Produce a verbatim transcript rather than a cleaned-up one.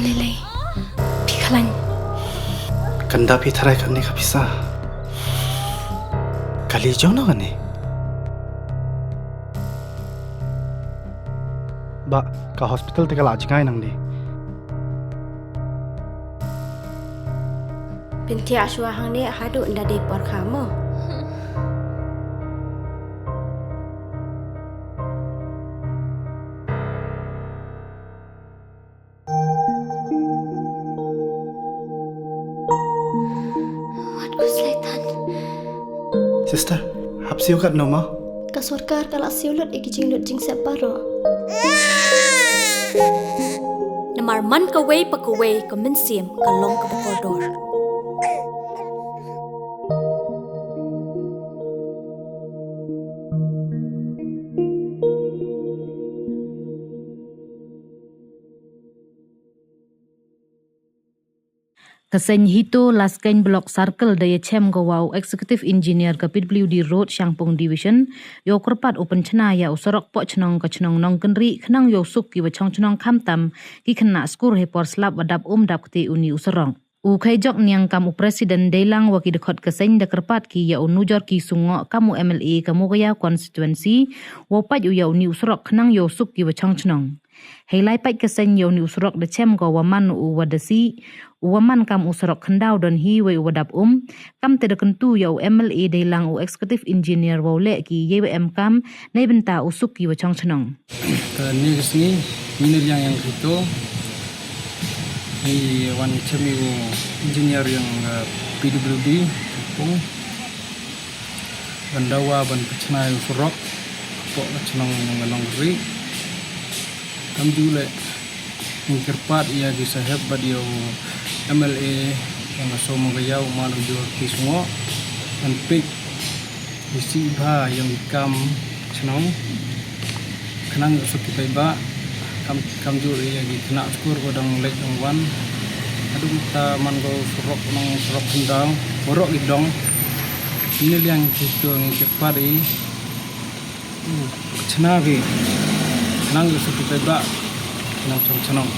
Lei lei. Phi khlañ. Kanda phi tharai kani ka pisa. Kali jong no kani. Ba, ka hospital te ka la jngai nang di. Pynthia shuwa hangne haduh nda dei por kha mo. Wat ku slaitan. Sister, hap siew kat no ma? Ka sorkar ka la siew lut i ki jinglut jingsep baroh. Namar man kawei pa kawei ka mynsiem ka long kaba kordor. Ka seiñ Hito Laskein Block Circle da yachem ko wa u Executive Engineer ka P W D Road Shangpung Division yow kyrpad u pynchna ya u surok poh chnong ka chnong Nongkynrih khnang yow suk ki wa chong chnong khamtam ki khynnah skur hei por slap wa dap um dap kti uni u surok. U Khaijok Niang kam u President deilang wa ki dkhot ka seiñ da kyrpad ki ya u Nujorki Sungoh kam u M L A ka Mowkaiaw Constituency wow pait u ya uni u surok khnang yow suk ki wa chong chnong. Hei lai pait ka seiñ ya uni u surok da chem ko wa man u wa da sih, u wa man kam u surok khyndaw don hi wei u wa dap um, kam te da kyntu ya u M L A deilang u Executive Engineer wow leh ki yei wa em kam nei bynta u suk ki wa chong chnong. Ka ni ka sngi, ni ni liang yang kito, ni wan chem i u engineer yang, eh, P W D, pung. Ban dawa, ban pynchna i u surok poh ka chnong Nongkynrih. Kam ju le, ngi kyrpad ya ki saheb bad ya u M L A yang ka Mowkaiaw, u man u Nujorki Sungoh, ban peit i sih bha yang i kam chnong. Khnang ka suk ki paidbah, kam, kam ju ya ki khynnah skur ko dang leit dang wan. Haduh mynta man ko surok nong surok khyndaw, waroh ki dong. Ni liang kito ngi kyrpad i, u, chna ki. Khnang ka suk ki paidbah, khnang chong chnong.